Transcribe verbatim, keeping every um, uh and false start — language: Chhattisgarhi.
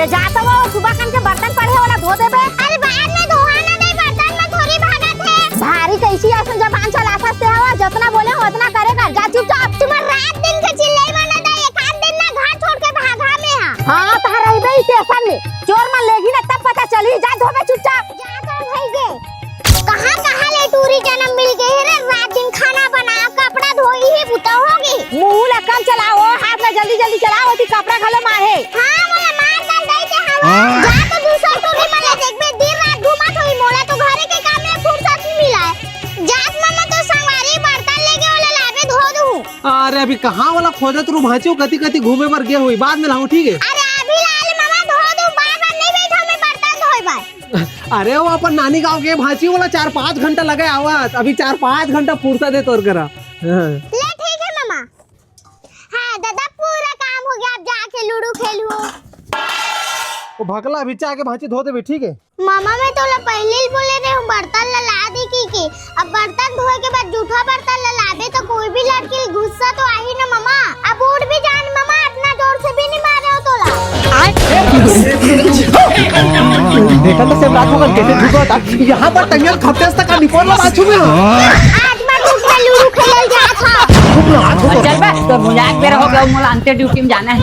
जा तो वो सुबह कन के बर्तन पड़े हे, ओला धो देबे। अरे बाद में धोहा ना दे, बर्तन में थोड़ी भागत हे। भारी कैसी असन जबान चलाथस ते हवा, जतना बोले हो ओतना करे कर। जा चुपचाप। तुम्हार रात दिन के चिल्लई मन ला एक आध दिन ना घर छोड़ के भागा में हा। हाँ, तहां रहिबे स्टेशन में। चोर मन लेगी ना तब पता चली। जा धोबे चुपचाप। जा तो भई गे। कहाँ कहाँ ले टूरी जनम मिल गे हे रे, रात दिन खाना बना, कपड़ा धोई ही बुता होगे। मुंह ला कम चलाओ, हाथ ला जल्दी जल्दी चलाओ, ओती कपड़ा घलो मारे। हाँ, मोला मार कर दई के हवा। हाँ। जा तो दूसर टूरी मन ला देखबे, दिन रात घूमत होई, मोला तो घरे के काम में फुर्सत नहीं मिला है। जात मम्मा तो संगवारी बर्तन लेके ओला लाबे धो दूँ। अरे अभी कहाँ वाला खोजत रू भांची, कति कति घूमे बर गे होई, बाद में लाऊं, ठीक है? अरे अभी ला ले मम्मा, धो दूँ, बार बार नहीं बैठा मैं बर्तन धोए बर। अरे वो अपन नानी गांव के भांची वाला चार पाँच घंटा लगे आवत, अभी चार पाँच घंटा फुर्सत हे तोर करा। हाँ। ले ठीक है मम्मा। हाँ दादा, पूरा काम हो गया, अब जाके लूडो खेलूं। वो भकला अभी आके भांची धो देबे, ठीक है? मामा, मैं तोला पहले ही बोले रहे हूँ बर्तन ला ला दे की के। अब बर्तन धोए के बाद जूठा बर्तन ला लाबे तो कोई भी लड़की गुस्सा तो आही ना मामा। अब उठ भी जान मामा, इतना जोर से भी नहीं मारे हो तोला। देखा तो सेमराज को कल कैसे झुका था, यहाँ पर टंगल खपते तक का निपोर ला बाजू में। आज मैं धूप में लूडो खेलल जा था। चल बे, तो मजाक बेरा हो गया, मोला अंते ड्यूटी में जाना है।